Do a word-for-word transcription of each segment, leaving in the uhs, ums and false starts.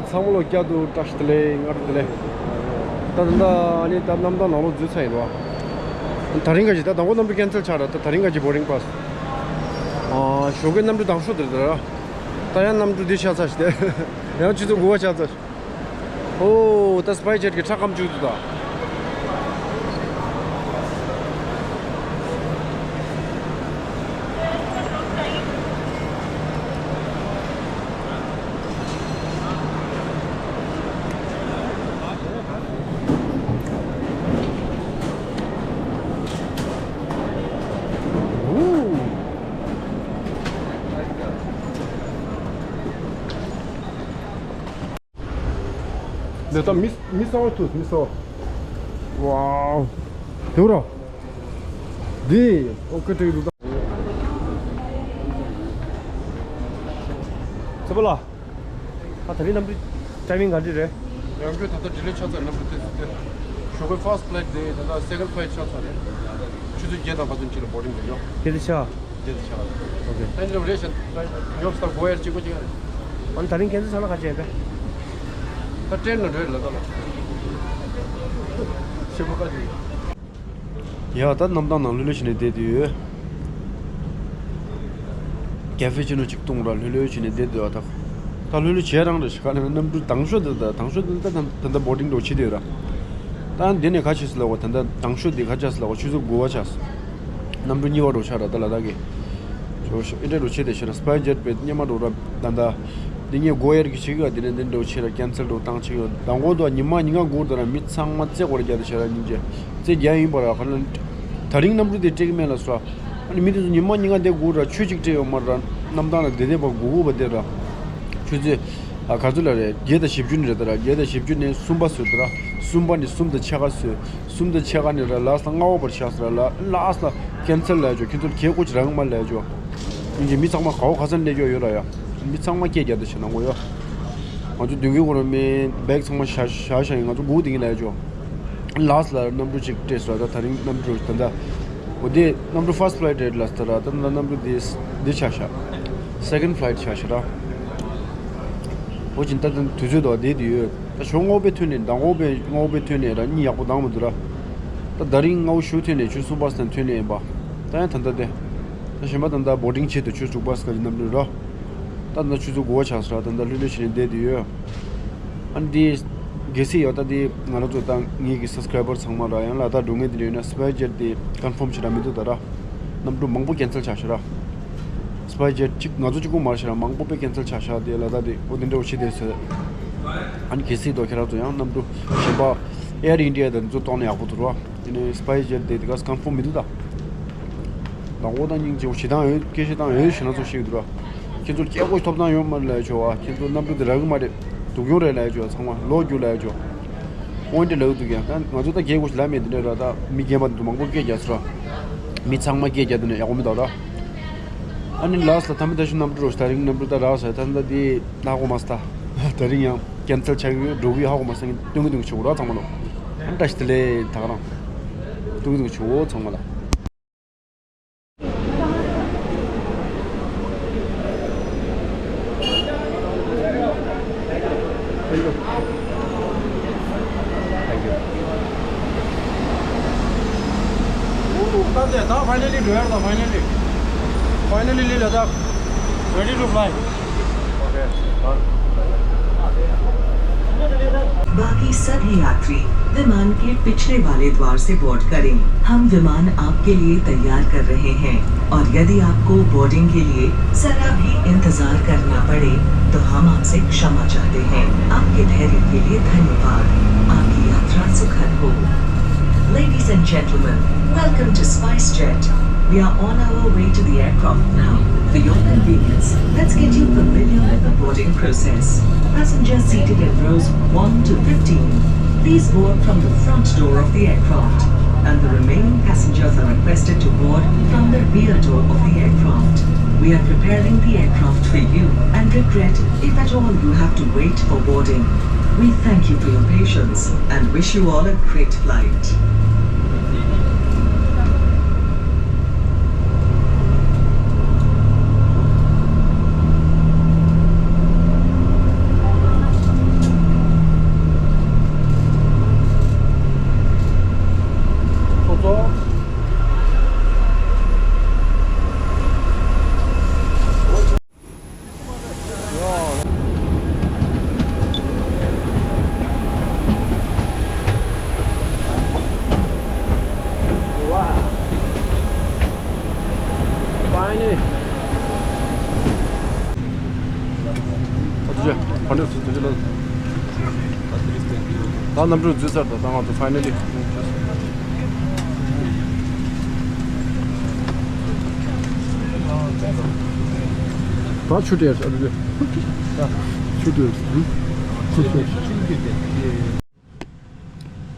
ཚང་མ་ལོ་བསྐྱར་དུ་བཀྲ་ཤིས་བདེ་ལེགས། སྔ་དྲོ་བདེ་ལེགས། ད་ད་ད་ཨ་ནི་ད་གནམ་ཐང་ནང་ལོགས་འཛུལ་ཚར་ཡིན་འདུག་ཨ། དེ་རིང་ག་ཞིག་ད་དང་པོ་གནམ་གྲུ་ཀན་སེལ་ཆགས་ར། ད་དེ་རིང་ག་ཞིག་བོར་ཌིང་པཱ་སི། ཨ། ཞོགས་ཀའི་གནམ་གྲུ་དང་ཤོས་དེ་རེད་ད་ར། ད་ཡང་གནམ་གྲུ་འདི་ཆགས་ཚར་ཞིག་དེ། ཡང་ཆུ་ཚོད་དགུ་པ་ཆགས་ཚར་ཞིག་ཨོ། ད་སི་པའི་ཇེཊ་གི་ཁྲ་སྐམ་བཅུག་འདུག་ད། འདི་ད་མི་མི་གསར་པ་ཐུག་མི་གསར་པ། ཝའོ། དེ་ར། འདི་ཨོ་ཀེ་ཏྲེ་རུ་ད། ཚེ་པོ་ལགས། ད་ད་རིང་གནམ་གྲུ་ཊའི་མིང་ག་འདྲ་རེད། གནམ་གྲུ་ད་ལྟ་ཌི་ལེ་ཆགས་ཚར། གནམ་གྲུ་དེ་དེ་ཞོགས་པའི་ཕར་སི་ཊི་ཕ་ལའི་ཊི་དེ་ད་ལྟ་སེ་ཀན་ཌི་ཕ་ལའི་ཊི་ཆགས་ཚར་རེད། ཆུ་ཚོད་བརྒྱད་དང་ཕར་ཚུན་ཅིག་ལ་བོར་ཌིང་རེད་ཡོ། དེ་དེ་ཆགས། དེ་དེ་ཆགས། ཨོ་ཁེ། ད་ཉོབ་རེད་ཤག་ད་ཉོབ་སྟ་གོ་ཡར་གཅིག་པོ་གཅིག་རེད། ཨ་ནི་ད་རིང་ཁྱེད་ཚོ་ཚང་མ་ག་བྱས་པས། ད་ཊེན་ནང་འགྲོ་ཡ་ལ་ད་ལ། ཆེ་པོ་ཀ་ཅིག་ཡ། ད་གནམ་ཐང་ནང་ལྷོད་ལྷོད་བྱས་ནས་བསྡད་དུས། ཀ་ཧྥེ་ཅི་ནོ་གཅིག་བཏུང་ར་ལྷོད་ལྷོད་བྱས་ནས་བསྡད་འདུག་ཨ། ད་ད་ལྷོད་ལྷོད་བྱས་རང་རེད་ཤག་ག་ནས་གནམ་གྲུ་དང་ཤོས་དེ་ད་དང་ཤོས་དེ་ད་ད་ད་ལྟ་བོར་ཌིང་འགྲོ་བྱེད་དུས་ར། ད་འདི་ནས་ག་བྱེད་སྲིད་ལབ་པ། ད་ད་དང་ཤོས་དེ་ག་བྱ་སྲིད་ལབ་པ། ཆུ་ཚོད་དགུ་པ་ཆགས་སོང་། གནམ་གྲུ་གཉིས་པ་འགྲོ་ཆགས་ར་ད་ལ་དྭགས་ཀྱི། འགྲོ་ཤག་ཨེ་འདྲ་འགྲོ་བྱེད་དེ་ཤག་ར། སི་པའི་ཇེཊ་པས་སྔོན་མ་འགྲོ་ར་ད་ད། འདི་ངས་གོ་ཡར་གྱི་བྱེད་གི་འདི་ནས་འདི་འགྲོ་བྱེད་ར། ཀན་སེལ་འགྲོ་བཏང་བྱེད་གི། དང་པོ་དུ་ཉི་མ་ཉིན་གང་སྒུག་དུས་ར་མི་ཚང་མ་རྩེ་སྐོར་རྒྱག་དེ་ཤག་ར། སྙིང་རྗེ། རྩེ་རྒྱག་ཡིན་པ་ར་ག་ལ། ད་རིང་གནམ་གྲུ་དེ་སྤྲད་གི་མེད་ལབ་སོང་། ཨ་ནི་མི་དེ་ཚོ་ཉི་མ་ཉིན་གང་དེ་སྒུག་ར། ཆུ་གཅིག་སྤྲད་ཡོད་མ་ར། གནམ་ཐང་ལ་བསྡད་བསྡད་པ་སྒུག་སྒུག་པ་དེ་ར། ཆུ་ཚོད། ཨ། ག་ཚོད་ལ་རེད། བརྒྱད་དང་བཞི་བཅུ་ནས་རེད་ད་ར། བརྒྱད་དང་བཞི་བཅུ་ནས་གསུམ་པ་བཟོས་ད་ར། གསུམ་པ་ནས་གསུམ་དང་ཕྱེད་ཀ་བཟོས། གསུམ་དང་ཕྱེད་ཀ་ནས་ར་ལ་སི་ལ་ལྔ་པ་བར་ཆགས་སོང་ར། ལ་ལ་སི་ལ་ཀན་སེལ་ལབ་ཡ་ཅོ། ཁྱེད་ཚོར་གད་སྐོར་ཅིག་རག་མ་ལབ་ཡ་ཅོ། སྙིང་རྗེ། མི་ཚང་མ་ག་བ་ག་ས་ནས་སླེབས་ཀྱི་ཡོད་ར་ཡ། མི་ཚང་མ་སྐད་རྒྱག་དེ་བྱེད་ནང་གོ་ཡ། ང་ཚོ་མདུན་གྱི་སྐོར་མི་བེག་ཚང་མ་བཞག་བཞག་བཞག་ཡིན། ང་ཚོ་སྒུག་བསྡད་ཀྱི་ལབ་ཡ་ཅོ། ལ་སི་ལ་གནམ་གྲུ་གཅིག་སྤྲད་སོང་ར། ད་ད་རིང་གནམ་གྲུ་ད་ད། འོ་དེ་གནམ་གྲུ་ཕར་སི་ཊི་ཕ་ལའི་ཊི་རེད་ལབ་སོང་ར། ད་ད་གནམ་གྲུ་དེ་འདི་ཆགས་ཤག་སེ་ཀན་ཌི་ཕ་ལའི་ཊི་ཆགས་ཤག་ར། འོ་ཅིན་ད་ད་དུས་ཚོད་དོ་བསྡད་དེ་ཡོད། ད་ཞོགས་སྔ་པོ་པས་ཐོན་ནས། མདང་དགོང་པས་སྔ་པོ་པས་ཐོན་ནས་ར་གཉིད་ཡག་པོ་ལྡང་མི་འདུག་ར། ད་ད་རིང་སྔ་པོ་ཞུ་ཐོན་ནས་ཆུ་གསུམ་པ་སང་ཐོན་ནས་ཡིན་པ། ད་ཡང་ད་ད་དེ། ད་གཞན་པ་ད་ད་བོར་ཌིང་བྱེད་དུ་ཆུ་དྲུག་པ་སྐད་ཀྱི་གནམ་གྲུ་ར། ད་ད་ཆུ་ཚོད་དགུ་པ་ཆགས་སོང་ར། ད་ད་ལྷོད་ལྷོད་བྱས་ནས་བསྡད་དེ་ཡོད། ཨ་ནི་དེ་གལ་སྲིད་ཡོད་ད་དེ་ང་རང་ཚོ་ད་ངེད་ཀྱི་སབ་སི་ཀ་རའི་བར་ཚང་མ་ར། ཡང་ལ་དྭགས་འགྲོ་མཁན་དེ་འདྲ་ཡོད་ན། སི་པའི་ཇེཊ་དེ་ཀོན་ཕོམ་བྱེད་ར་མི་འདུག་ད་ར། གནམ་གྲུ་མང་པོ་ཀན་སེལ་ཆགས་ཤག་ར། སི་པའི་ཇེཊ་གཅིག་ང་ཚོ་གཅིག་པོ་མ་རེད་ཤག་ར། མང་པོ་པས་ཀན་སེལ་ཆགས་ཤག་དེ་ལ་དྭགས་དེ་འོ་དེ་འདྲ་འོ་ཆེ་དེ་ཟེར། ཨ་ནི་གལ་སྲིད་དོ་ཁྱེད་རང་ཚོ་ཡང་གནམ་གྲུ་གཞན་པ་ཨེར་ཨིན་ཌི་ཡ་དང་འདི་ཚོ་གཏོང་ན་ཡག་པོ་འདུག་ར། དེ་ནས་སི་པའི་ཇེཊ་དེ་དེ་ག་ཀོན་ཕོམ་མི་འདུག་ད། ནག་པོ་དང་སྙིང་རྗེ་པོ་ཞེ་སྡང་ཡོད། སྐད་ཆ་བཏང་ཡོད་ཞེ་ན་ཚོ་ཤེས་ཀྱི་འདུག་ར། ཁྱེད་ཚོར་སྐད་སྐོར་ཐོབ་ཐང་ཡོད་མ་རེད་ལབ་ཡ་ཅོ་བ། ཁྱེད་ཚོ་གནམ་གྲུ་དེ་རག་གི་མ་རེད། སྡུག་གྱོང་རེད་ལབ་ཡ་ཅོ་བ། ཚང་མ་ལོག་རྒྱུགས་ལབ་ཡ་ཅོ། དབང་འདྲེ་ལབ་ཀྱི་འདུག་ཀྱང་ད་ང་ཚོ་ད་སྐད་སྐོར་ཞིག་ལབ་མེད། དེ་འདྲ་ར། ད་མི་རྒན་པ་འདུག་མང་པོ་སྐད་རྒྱག་སོང་ར། མི་ཚང་མ་སྐད་རྒྱག་དུས་ནས་ཡག་པོ་མི་འདུག་ར། ཨ་ནི་ལ་སི་ལ་ད་མི་ད་ཤུ་གནམ་གྲུ་རོ་ཞིག་ད་རིང་གནམ་གྲུ་ད་རག་ཟེར། ད་ད་དེ་ལྷག་གོ་མ་སི་ད། ད་རིང་ཡང་ཀན་སེལ་ཆགས་ཀྱི་ཡོད། འགྲོ་གི་ཡོད། ཧ་གོ་མ་སི། སྟོན་གི་སྟོན་གི་ཆུ་བོ་ར་ཚང་མ་ལོ། ཨ་ནི་བཀྲ་ཤིས་བདེ་ལེགས་ད་ག་རང་། སྟོན་གི་སྟོན་གི་ཆུ་བོ་ཚང་མ་ལ། Thank you. Thank you. Ooh, that's it. Now finally, Ladakh, finally. Finally, Ladakh. Ready to fly. Okay. बाकी सभी यात्री विमान के पिछले वाले द्वार से बोर्ड करें। हम विमान आपके लिए तैयार कर रहे हैं और यदि आपको बोर्डिंग के लिए जरा भी इंतजार करना पड़े, तो हम आपसे क्षमा चाहते हैं। आपके धैर्य के लिए धन्यवाद। आपकी यात्रा सुखद हो। Ladies and gentlemen, welcome to SpiceJet. We are on our way to the aircraft now. For your convenience, let's get you familiar with the boarding process. Passengers seated in rows one to fifteen, please board from the front door of the aircraft, and the remaining passengers are requested to board from the rear door of the aircraft. We are preparing the aircraft for you and regret if at all you have to wait for boarding. We thank you for your patience and wish you all a great flight. ག་འདྲ་སུ་དེ་ལ། ད་གནམ་གྲུ་འཛུལ་ཚར་དང་ད་ང་ཚོ་ཕའི་ནལ་ལི། ད་ཆུ་སྤྲད་ཨ་རེ། ཆུ་སྤྲད།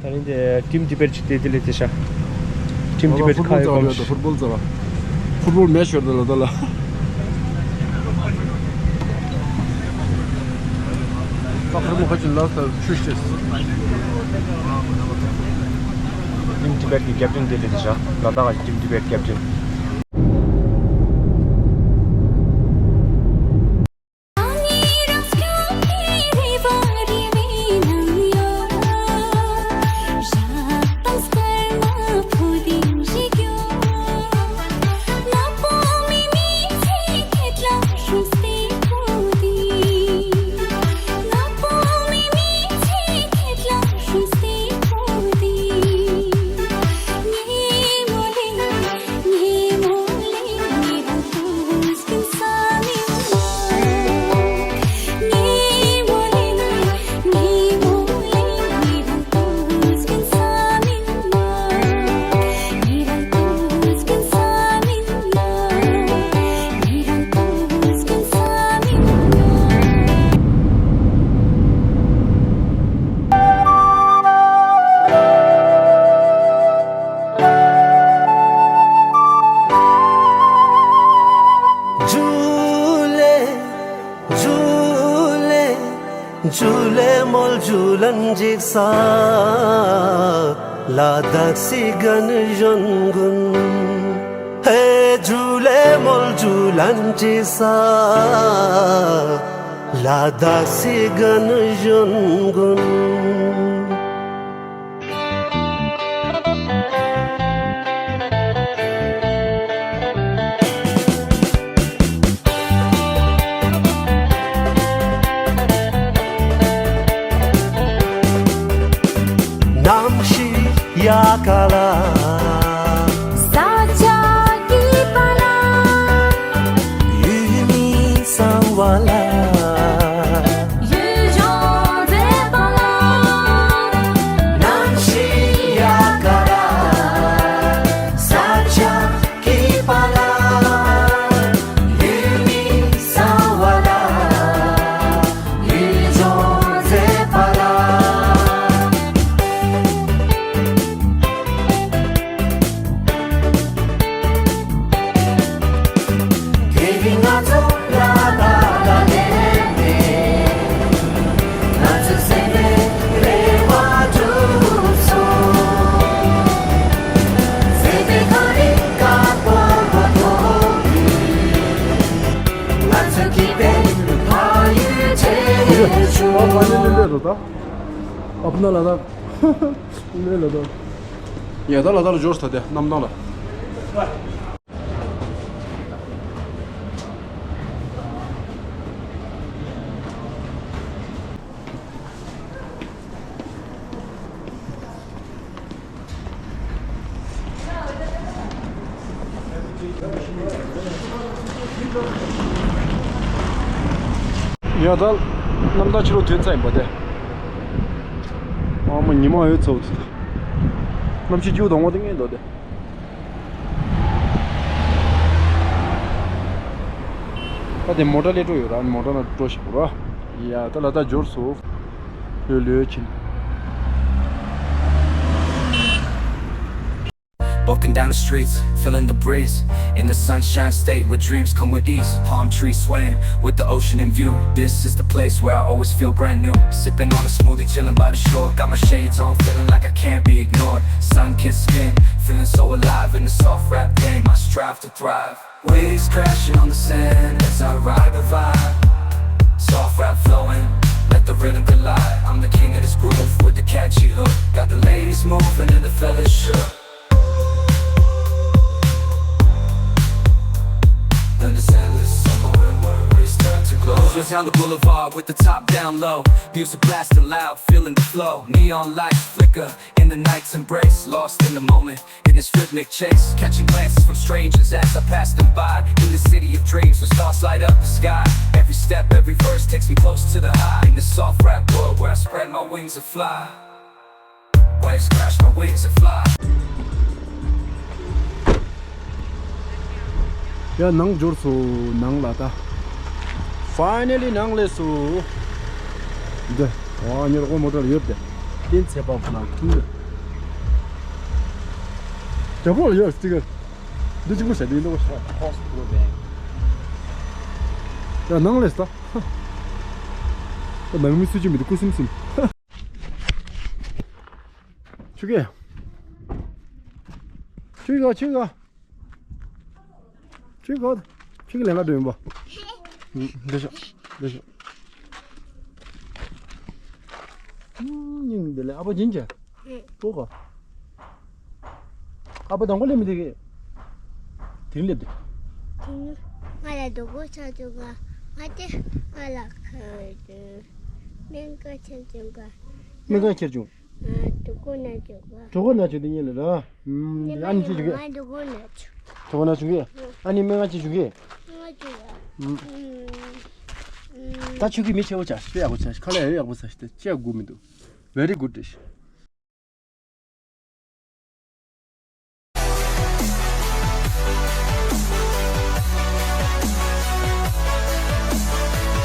ད་རིང་དེ་ཊིམ་ཊི་བེཊ་ཅིག་དེ་དེ་ལས་དེ་ཤ། ཊིམ་ཊི་བེཊ་ཁ་ཡོད་གམ། ཕུཊ་བོལ་ཙམ་ར། ཕུཊ་བོལ་མེཆ་ཡོད་དེ་ལ་ད་ལ། ད་ཁར་མོ་ཁ་ཅིག་ལ་ད་ཆུ་ཤེས། ཊིམ་ཊི་བེཊ་ཀྱི་ཀེབ་ཊན་དེ་ལས་དེ་ཤ། ལ་དྭགས་ཀྱི་ཊིམ་ཊི་བེཊ་ཀེབ་ཊན། ཇུ་ལེ། ཇུ་ལེ། ཇུ་ལེ་མོལ་ཇུ་ལན་ཇིག་ས། ལ་དྭགས་སི་གན་གཞོན་གུན། ཧེ་ཇུ་ལེ་མོལ་ཇུ་ལན་ཇིག་ས། ལ་དྭགས་སི་གན་གཞོན་གུན། གནམ་གཤིས་ཡག་ག་ལ། ས་ཆ་སྐྱིད་པ་ལ། ཡུལ་མི་བཟང་བ་ལ། ཡུལ་ལྗོངས་མཛེས་པ་ལ། གནམ་གཤིས་ཡག་ག་ལ། ས་ཆ་སྐྱིད་པ་ལ། ཡུལ་མི་བཟང་བ་ལ། ཡུལ་ལྗོངས་མཛེས་པ་ལ། དེ་རིང་ང་ཚོ་ལ་དྭགས་ལ་སླེབས་ནས། ང་ཚོའི་སེམས་པའི་རེ་བ་འགྲུབ་སོང་། མཛེས་པའི་ཐག་རིང་དཀར་པོ་མཐོང་དུས། ང་ཚོ་སྐྱིད་པའི་ཕ་ཡུལ་ཆེ་ཆུང་། ཨབ་ན་ལ་དྭགས། ཨབ་ན་ལ་དྭགས། ཡ་ད་ལ་དྭགས་ལ་འབྱོར་ས་དེ་གནམ་ཐང་ལ། ཡ་ད་གནམ་ཐང་ཕྱི་ལོགས་ཐོན་ཚར་ཡིན་པ་དེ། ཨ་མ་ཉི་མ་ཡོད་ཚོ། གནམ་གཤིས་སྐྱིད་པོ་དང་པོ་དེ་ངས་འདོད་དེ། ད་དེ་མོ་ཊ་ལས་འགྲོ་ཡོད་ར། མོ་ཊ་ན་འགྲོ་ཞིག་ར། ཡ་ད་ལ་དྭགས་འབྱོར་སོང་། ལོས་ལོས་ཕྱིན། Walking down the streets, feeling the breeze. In the sunshine state where dreams come with ease. Palm trees swaying with the ocean in view. This is the place where I always feel brand new. Sipping on a smoothie, chilling by the shore. Got my shades on, feeling like I can't be ignored. Sun kissed skin, feeling so alive in the soft rap game. I strive to thrive. Waves crashing on the sand as I ride the vibe. Soft rap flowing, let the rhythm collide. I'm the king of this groove with the catchy hook. Got the ladies moving and the fellas shook. Then the endless summer and worries turn to glow. Just Down the boulevard with the top down low. Music blasting loud, feeling the flow. Neon lights flicker in the night's embrace. Lost in the moment, in this rhythmic chase. Catching glances from strangers as I pass them by. In the city of dreams, the stars light up the sky. Every step, every verse takes me close to the high. In the soft rap world where I spread my wings and fly. Waves crash, my wings and fly. ཡ། ནང་འབྱོར་སོང་། ནང་ལ་ད། ཕའི་ནལ་ལི་ནང་སླེབས་སོང་། འདི། ཨ། ཉེ་རོགས་མོ་ཊ་ལ་ཡོད་དེ། གཏན་ཚད་པ་ཁོ་ན་ཁུལ་ལ། རྒྱ་པོ་ལ་ཡོད་སི་ཊི་ཀར། འདི་གཅིག་པོ་བྱས་དེ་ཡིན་འདུག་བ། ཡ། ནང་སླེབས་ད། ད་ནང་མི་སུ་གཅིག་མི་འདུག་སྐུ་སིམ་སིམ། ཆུ་གེ། ཆུ་གེ། ཆུ་གེ། ཆུ་གེ། ཆུ་གེ་ལེན་ག་འགྲོ་ཡིན་པ། འདི་ཤོག་འདི་ཤོག་སྙིང་འདི་ལས་ཨ་ཕ་སྦྱིན་གྱི། ཨེ། ལྟོ་ག་ཨ་ཕ་དང་པོ་ལས་མི་འདི་གི། དེ་རིང་སླེབས་ཏེ། དེ་ནི་ང་ལ་རྡོ་སྒོ་ཆགས་བྱུང་ག་ང་དེ་ང་ལ་ཁ་སྨན་ཁང་ཁྱེར་བྱུང་ག་སྨན་ཁང་ཁྱེར་བྱུང་། ཨ། གྲོད་ཁོག་ན་བྱུང་ག་གྲོད་ཁོག་ན་བྱུང་དེ་ཉིད་ལ་ར། ཨུམ། ཨ་ནི་ཅི་བྱུང་གི། ང་གྲོད་ཁོག་ན་བྱུང་། གྲོད་ཁོག་ན་བྱུང་གི། ཨ་ནི་སྨན་ཁང་ཅི་བྱུང་གི། ང་བྱུང་ག་ཨུམ། ད་ཆུ་གི་མི་ཆེ་བོ་ཆགས་ཤི་ཡག་པོ་ཆགས་ཤི་ཁ་ལག་ཡག་པོ་ཟ་ཤི་ཏེ་ཅི་ཡག་དགོས་མི་འདུག Very good dish.